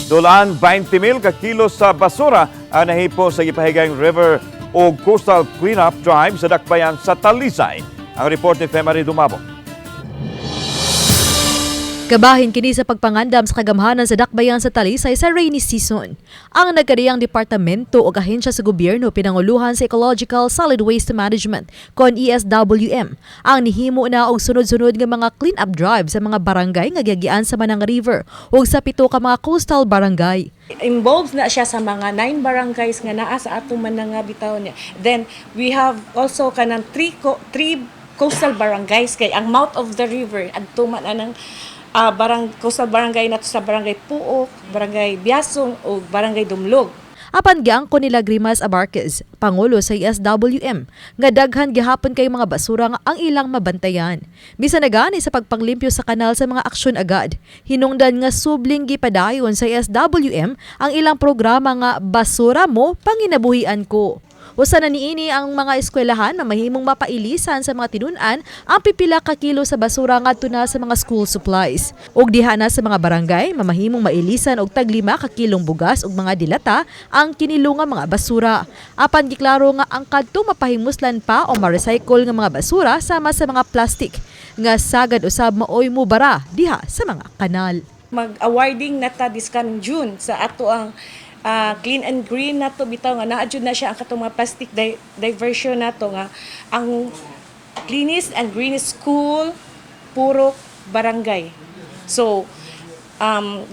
Dulaan 20 mil ka kilo sa basura ang nahipo sa gipahigayong river o coastal cleanup drive sa Dakbayan sa Talisay. Ang report ni Femary Dumabok. Kabahin kini sa pagpangandam sa kagamhanan sa dakbayan sa Talisay sa rainy season. Ang nagkariyang departamento o ahensya sa gobyerno pinanguluhan sa Ecological Solid Waste Management kon ESWM ang nihimo na og sunod-sunod nga mga clean-up drive sa mga barangay nga giagian sa Manang River ug sa pito ka mga coastal barangay. Involved na siya sa mga nine barangays nga naa sa atong Mananga bitaw niya. Then we have also kanang three coastal barangays kay ang mouth of the river adto man anang coastal barangay nato sa Barangay Puok, Barangay Biasong ug Barangay Dumlog. Apan giangko nila Grimas Abarquez, pangulo sa ESWM, nga daghan gihapon kay mga basura nga ang ilang mabantayan. Bisan na gani sa pagpanglimpyo sa kanal sa mga aksyon agad, hinungdan nga subling gipadayon sa ESWM ang ilang programa nga "Basura Mo, Panginabuhian Ko." Usa na niini ang mga eskwelahan na mahimong mapailisan sa mga tinun-an ang pipila ka kilo sa basura ngadto na sa mga school supplies. Ug diha na sa mga barangay, mamahimong mailisan og tag 5 ka kilong bugas ug mga dilata ang kinilo nga mga basura. Apan giklaro nga ang kadto mapahimuslan pa o ma-recycle nga mga basura sama sa mga plastic nga sagad usab maoy mubara diha sa mga kanal. Mag-awarding na ta this coming June sa ato ang clean and green nato bitaw nga naa jud na siya ang katong mga plastic diversion nato nga ang cleanest and greenest school, purok, barangay. So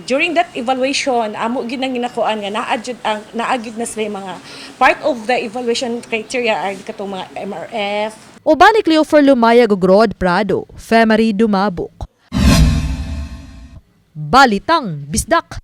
during that evaluation, amo gid nang ginakuan nga naa gyud na sila yung mga part of the evaluation criteria are katong mga MRF. Uban ni Cleofer Lumayag ug Rod Prado, Femary Dumabok. Balitang Bisdak.